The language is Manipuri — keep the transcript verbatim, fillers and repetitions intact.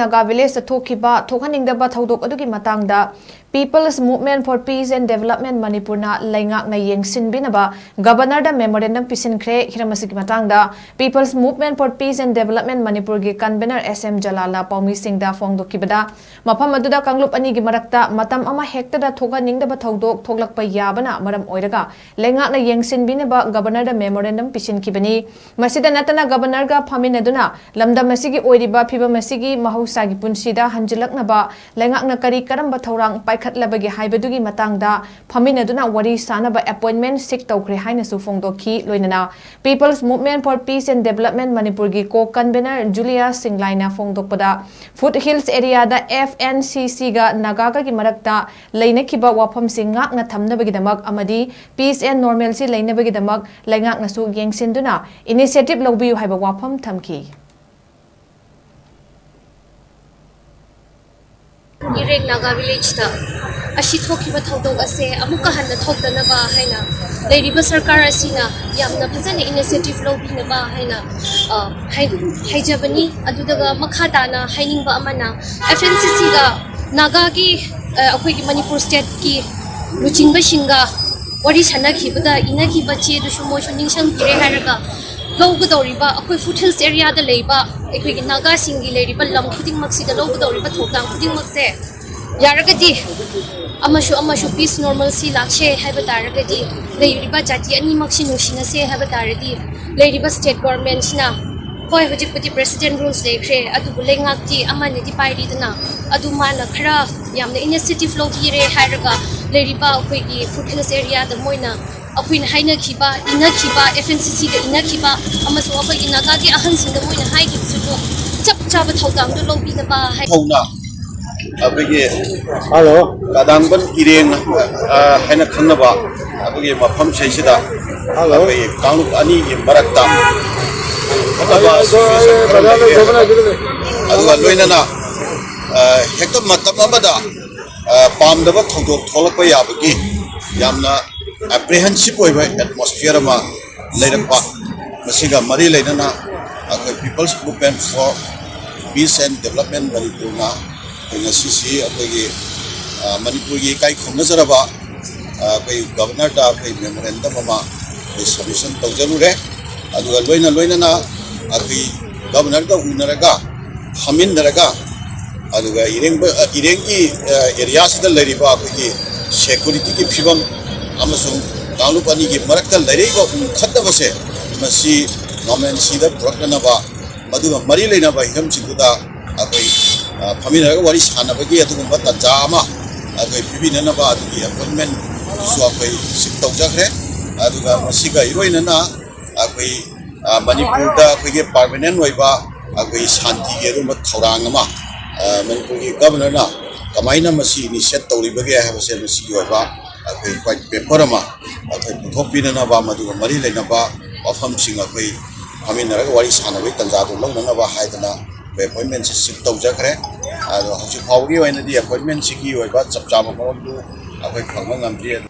ꯅꯥꯒꯥ ꯚꯤꯂꯦꯖꯇ ꯊꯣꯛꯈꯤꯕ ꯊꯣꯛꯍꯟꯅꯤꯡꯗꯕ ꯊꯧꯗꯣꯛ ꯑꯗꯨꯒꯤ ꯃꯇꯥꯡꯗ People's Movement for Peace and Development ꯃꯅꯤꯄꯨꯔꯅ ꯂꯩꯉꯥꯛꯅ ꯌꯦꯡꯁꯤꯟꯕꯤꯅꯕ ꯒꯕꯔꯅꯔꯗ ꯃꯦꯃꯣꯔꯦꯟꯗꯝ ꯄꯤꯁꯤꯟꯈ꯭ꯔꯦ꯫ ꯍꯤꯔꯝ ꯑꯁꯤꯒꯤ ꯃꯇꯥꯡꯗ People's Movement for Peace and Development ꯃꯅꯤꯄꯨꯔꯒꯤ ꯀꯟꯚꯦꯅꯔ ꯑꯦꯁ ꯑꯦꯝ ꯖꯂꯥꯜꯅ ꯄꯥꯎꯃꯤꯁꯤꯡꯗ ꯐꯣꯡꯗꯣꯛꯈꯤꯕꯗ, ꯃꯐꯝ ꯑꯗꯨꯗ ꯀꯥꯡꯂꯨꯞ ꯑꯅꯤꯒꯤ ꯃꯔꯛꯇ ꯃꯇꯝ ꯑꯃ ꯍꯦꯛꯇꯗ ꯊꯣꯛꯍꯟꯅꯤꯡꯗꯕ ꯊꯧꯗꯣꯛ ꯊꯣꯛꯂꯛꯄ ꯌꯥꯕꯅ ꯃꯔꯝ ꯑꯣꯏꯔꯒ ꯂꯩꯉꯥꯛꯅ ꯌꯦꯡꯁꯤꯟꯕꯤꯅꯕ ꯒꯕꯔꯅꯔꯗ ꯃꯦꯃꯣꯔꯦꯟꯗꯝ ꯄꯤꯁꯤꯟꯈꯤꯕꯅꯤ꯫ ꯃꯁꯤꯗ ꯅꯠꯇꯅ ꯒꯕꯔꯅꯔꯒ ꯐꯝꯃꯤꯟꯅꯗꯨꯅ ꯂꯝꯗꯝ ꯑꯁꯤꯒꯤ ꯑꯣꯏꯔꯤꯕ ꯐꯤꯕꯝ ꯑꯁꯤꯒꯤ ꯃꯍꯧꯁꯥꯒꯤ ꯄꯨꯟꯁꯤꯗ ꯍꯟꯖꯤꯜꯂꯛꯅꯕ ꯂꯩꯉꯥꯛꯅ ꯀꯔꯤ ꯀꯔꯝꯕ ꯊꯧꯔꯥꯡ ꯄꯥꯏꯈꯠꯂꯕꯒꯦ ꯍꯥꯏꯕꯗꯨꯒꯤ ꯃꯇꯥꯡꯗ ꯐꯝꯃꯤꯟꯅꯗꯨꯅ ꯋꯥꯔꯤ ꯁꯥꯅꯕ ꯑꯦꯄꯣꯏꯟꯃꯦꯟ ꯁꯤꯛ ꯇꯧꯈ꯭ꯔꯦ ꯍꯥꯏꯅꯁꯨ ꯐꯣꯡꯗꯣꯛꯈꯤ꯫ ꯂꯣꯏꯅꯅ People's Movement for Peace and Development ꯃꯅꯤꯄꯨꯔꯒꯤ ꯀꯣ ꯀꯟꯚꯦꯅꯔ ꯖꯨꯂꯤꯌꯥ ꯁꯤꯡꯂꯥꯏꯅ ꯐꯣꯡꯗꯣꯛꯄꯗ, ꯐꯨꯠ ꯍꯤꯜꯁ ꯑꯦꯔꯤꯌꯥꯗ ꯑꯦꯐ ꯑꯦꯟ ꯁꯤ ꯁꯤꯒ ꯅꯥꯒꯥꯒꯒꯤ ꯃꯔꯛꯇ ꯂꯩꯅꯈꯤꯕ ꯋꯥꯐꯝꯁꯤꯡ ꯉꯥꯛꯅ ꯊꯝꯅꯕꯒꯤꯗꯃꯛ ꯑꯃꯗꯤ peace and normalcy ꯂꯩꯅꯕꯒꯤꯗꯃꯛ ꯂꯩꯉꯥꯛꯅꯁꯨ ꯌꯦꯡꯁꯤꯟꯗꯨꯅ ꯏꯅꯤꯁꯤꯌꯦꯇꯤꯚ ꯂꯧꯕꯤꯌꯨ ꯍꯥꯏꯕ ꯋꯥꯐꯝ ꯊꯝꯈꯤ꯫ ꯏꯔꯦꯡ ꯅꯥꯒꯥ ꯚꯤꯂꯦꯖꯇ ꯑꯁꯤ ꯊꯣꯛꯈꯤꯕ ꯊꯧꯗꯣꯛ ꯑꯁꯦ ꯑꯃꯨꯛꯀ ꯍꯟꯅ ꯊꯣꯛꯇꯅꯕ ꯍꯥꯏꯅ ꯂꯩꯔꯤꯕ ꯁꯔꯀꯥꯔ ꯑꯁꯤꯅ ꯌꯥꯝꯅ ꯐꯖꯅ ꯏꯅꯤꯁꯤꯌꯦꯇꯤꯚ ꯂꯧꯕꯤꯅꯕ ꯍꯥꯏꯅ, ꯑ, ꯍꯥꯏ-, ꯍꯥꯏꯖꯕꯅꯤ꯫ ꯑꯗꯨꯗꯒ ꯃꯈꯥ ꯇꯥꯅ ꯍꯥꯏꯅꯤꯡꯕ ꯑꯃꯅ, ꯑꯦꯐ ꯑꯦꯟ ꯁꯤ ꯁꯤꯒ ꯅꯥꯒꯥꯒꯤ, ꯑ, ꯑꯩꯈꯣꯏꯒꯤ ꯃꯅꯤꯄꯨꯔ ꯁ꯭ꯇꯦꯠꯀꯤ ꯂꯨꯆꯤꯡꯕꯁꯤꯡꯒ ꯋꯥꯔꯤ ꯁꯥꯟꯅꯈꯤꯕꯗ ꯏꯅꯈꯤꯕ ꯆꯦꯗꯨꯁꯨ ꯃꯣꯏꯁꯨ ꯅꯤꯡꯁꯤꯡꯕꯤꯔꯦ ꯍꯥꯏꯔꯒ, ꯂꯧꯒꯗꯧꯔꯤꯕ ꯑꯩꯈꯣꯏ ꯐꯨꯠ ꯍꯤꯜꯁ ꯑꯦꯔꯤꯌꯥꯗ ꯂꯩꯕ ꯑꯩꯈꯣꯏꯒꯤ ꯅꯥꯒꯥꯁꯤꯡꯒꯤ ꯂꯩꯔꯤꯕ ꯂꯝ ꯈꯨꯗꯤꯡꯃꯛꯁꯤꯗ ꯂꯧꯒꯗꯧꯔꯤꯕ ꯊꯧꯗꯥꯡ ꯈꯨꯗꯤꯡꯃꯛꯁꯦ ꯌꯥꯔꯒꯗꯤ ꯑꯃꯁꯨ ꯑꯃꯁꯨ peace normalcy ꯂꯥꯛꯁꯦ ꯍꯥꯏꯕ ꯇꯥꯔꯒꯗꯤ, ꯂꯩꯔꯤꯕ ꯖꯥꯇꯤ ꯑꯅꯤꯃꯛꯁꯤ ꯅꯨꯡꯁꯤꯅꯁꯦ ꯍꯥꯏꯕ ꯇꯥꯔꯗꯤ, ꯂꯩꯔꯤꯕ ꯁ꯭ꯇꯦꯠ ꯒꯣꯔꯃꯦꯟꯁꯤꯅ, ꯍꯣꯏ, ꯍꯧꯖꯤꯛꯄꯨꯗꯤ ꯄ꯭ꯔꯦꯁꯤꯗꯦꯟ ꯔꯨꯜꯁ ꯂꯩꯈ꯭ꯔꯦ, ꯑꯗꯨꯕꯨ ꯂꯩꯉꯥꯛꯇꯤ ꯑꯃꯅꯗꯤ ꯄꯥꯏꯔꯤꯗꯅ, ꯑꯗꯨ ꯃꯥꯅ ꯈꯔ ꯌꯥꯝꯅ ꯏꯅꯤꯁꯤꯌꯦꯇꯤꯚ ꯂꯧꯕꯤꯔꯦ ꯍꯥꯏꯔꯒ ꯂꯩꯔꯤꯕ ꯑꯩꯈꯣꯏꯒꯤ ꯐꯨꯠ ꯍꯤꯜꯁ ꯑꯦꯔꯤꯌꯥꯗ ꯃꯣꯏꯅ ꯑꯩꯈꯣꯏꯅ ꯍꯥꯏꯅꯈꯤꯕ, ꯏꯟꯅꯈꯤꯕ, ꯑꯦꯐ ꯑꯦꯟ ꯁꯤ ꯁꯤꯗ ꯏꯟꯅꯈꯤꯕ ꯑꯃꯁꯨꯡ ꯑꯩꯈꯣꯏꯒꯤ ꯅꯥꯒꯥꯒꯤ ꯑꯍꯟꯁꯤꯡꯗ ꯃꯣꯏꯅ ꯍꯥꯏꯈꯤꯕꯁꯤꯡꯗꯣ ꯆꯞ ꯆꯥꯕ ꯊꯧꯗꯥꯡꯗꯣ ꯂꯧꯕꯤꯅꯕ ꯍꯥꯏ꯫ ꯍꯧꯅ ꯑꯩꯈꯣꯏꯒꯤ ꯍꯜꯂꯣ꯫ ꯀꯗꯥꯡꯕꯟ ꯏꯔꯦꯡ, ꯑ, ꯍꯥꯏꯅ ꯈꯪꯅꯕ ꯑꯩꯈꯣꯏꯒꯤ ꯃꯐꯝꯁꯤꯗꯩꯁꯤꯗ ꯍꯜꯂꯣ꯫ ꯑꯩꯈꯣꯏꯒꯤ ꯀꯥꯡꯂꯨꯞ ꯑꯅꯤꯒꯤ ꯃꯔꯛꯇ ꯐꯠꯇꯕ ꯍꯜꯂꯣ, ꯁꯤꯆꯨꯋꯦꯁꯟ ꯈꯔ ꯂꯩꯔꯦ꯫ ꯍꯜꯂꯣ꯫ ꯑꯗꯨꯒ ꯂꯣꯏꯅꯅ, ꯑ, ꯍꯦꯛꯇ ꯃꯇꯝ ꯑꯃꯗ, ꯑ, ꯄꯥꯝꯗꯕ ꯊꯧꯗꯣꯛ ꯊꯣꯛꯂꯛꯄ ꯌꯥꯕꯒꯤ ꯌꯥꯝꯅ ꯑꯦꯄ꯭ꯔꯤꯍꯦꯟꯁꯤꯞ ꯑꯣꯏꯕ ꯑꯦꯠꯃꯣꯁꯐꯤꯌꯔ ꯑꯃ ꯂꯩꯔꯛꯄ, ꯃꯁꯤꯒ ꯃꯔꯤ ꯂꯩꯅꯅ ꯑꯩꯈꯣꯏ People's Movement for Peace and Development ꯃꯅꯤꯄꯨꯔꯅ ꯑꯩꯈꯣꯏ ꯉꯁꯤꯁꯤ ꯑꯩꯈꯣꯏꯒꯤ, ꯑ, ꯃꯅꯤꯄꯨꯔꯒꯤ ꯏꯀꯥꯏ ꯈꯨꯝꯅꯖꯔꯕ, ꯑ, ꯑꯩꯈꯣꯏ ꯒꯕꯔꯅꯔꯗ ꯑꯩꯈꯣꯏ ꯃꯦꯃꯣꯔꯦꯟꯗꯝ ꯑꯃ ꯑꯩꯈꯣꯏ ꯁꯕꯃꯤꯁꯟ ꯇꯧꯖꯔꯨꯔꯦ꯫ ꯑꯗꯨꯒ ꯂꯣꯏꯅ ꯂꯣꯏꯅꯅ ꯑꯩꯈꯣꯏ ꯒꯕꯔꯅꯔꯒ ꯎꯅꯔꯒ, ꯐꯝꯃꯤꯟꯅꯔꯒ, ꯑꯗꯨꯒ ꯏꯔꯦꯡꯕ-, ꯑ, ꯏꯔꯦꯡꯒꯤ, ꯑ, ꯑꯦꯔꯤꯌꯥꯁꯤꯗ ꯂꯩꯔꯤꯕ ꯑꯩꯈꯣꯏꯒꯤ ꯁꯦꯀꯨꯔꯤꯇꯤꯒꯤ ꯐꯤꯕꯝ ꯑꯃꯁꯨꯡ ꯀꯥꯡꯂꯨꯞ ꯑꯅꯤꯒꯤ ꯃꯔꯛꯇ ꯂꯩꯔꯛꯏꯕ ꯎꯈꯠꯅꯕꯁꯦ, ꯃꯁꯤ normalcyꯗ ꯄꯨꯔꯛꯅꯅꯕ, ꯃꯗꯨꯒ ꯃꯔꯤ ꯂꯩꯅꯕ ꯍꯤꯔꯝꯁꯤꯡꯗꯨꯗ ꯑꯩꯈꯣꯏ, ꯑ, ꯐꯝꯃꯤꯟꯅꯔꯒ ꯋꯥꯔꯤ ꯁꯥꯟꯅꯕꯒꯤ ꯑꯗꯨꯒꯨꯝꯕ ꯇꯥꯟꯖꯥ ꯑꯃ ꯑꯩꯈꯣꯏ ꯄꯤꯕꯤꯅꯅꯕ ꯑꯗꯨꯒꯤ appointmentꯁꯨ ꯑꯩꯈꯣꯏ receive ꯇꯧꯖꯈ꯭ꯔꯦ꯫ ꯑꯗꯨꯒ ꯃꯁꯤꯒ ꯏꯔꯣꯏꯅꯅ ꯑꯩꯈꯣꯏ, ꯑ, ꯃꯅꯤꯄꯨꯔꯗ ꯑꯩꯈꯣꯏꯒꯤ permanent ꯑꯣꯏꯕ ꯑꯩꯈꯣꯏ ꯁꯥꯟꯇꯤꯒꯤ ꯑꯗꯨꯒꯨꯝꯕ ꯊꯧꯔꯥꯡ ꯑꯃ, ꯑ, ꯃꯅꯤꯄꯨꯔꯒꯤ ꯒꯕꯔꯅꯔꯅ ꯀꯃꯥꯏꯅ ꯃꯁꯤ initiate ꯇꯧꯔꯤꯕꯒꯦ ꯍꯥꯏꯕꯁꯦ ꯃꯁꯤꯒꯤ ꯑꯣꯏꯕ ꯑꯩꯈꯣꯏ white paper ꯑꯃ ꯑꯩꯈꯣꯏ ꯄꯨꯊꯣꯛꯄꯤꯅꯅꯕ, ꯃꯗꯨꯒ ꯃꯔꯤ ꯂꯩꯅꯕ ꯋꯥꯐꯝꯁꯤꯡ ꯑꯩꯈꯣꯏ ꯐꯝꯃꯤꯟꯅꯔꯒ ꯋꯥꯔꯤ ꯁꯥꯟꯅꯕꯒꯤ ꯇꯥꯟꯖꯥꯗꯨ ꯂꯧꯅꯅꯕ ꯍꯥꯏꯗꯅ ꯑꯩꯈꯣꯏ appointmentꯁꯤ receive ꯇꯧꯖꯈ꯭ꯔꯦ꯫ ꯑꯗꯣ ꯍꯧꯖꯤꯛ ꯐꯥꯎꯕꯒꯤ ꯑꯣꯏꯅꯗꯤ appointmentꯁꯤꯒꯤ ꯑꯣꯏꯕ ꯆꯞ ꯆꯥꯕ ꯃꯔꯣꯜꯗꯨ ꯑꯩꯈꯣꯏ ꯐꯪꯕ ꯉꯝꯗ꯭ꯔꯤ꯫ ꯑꯗꯨ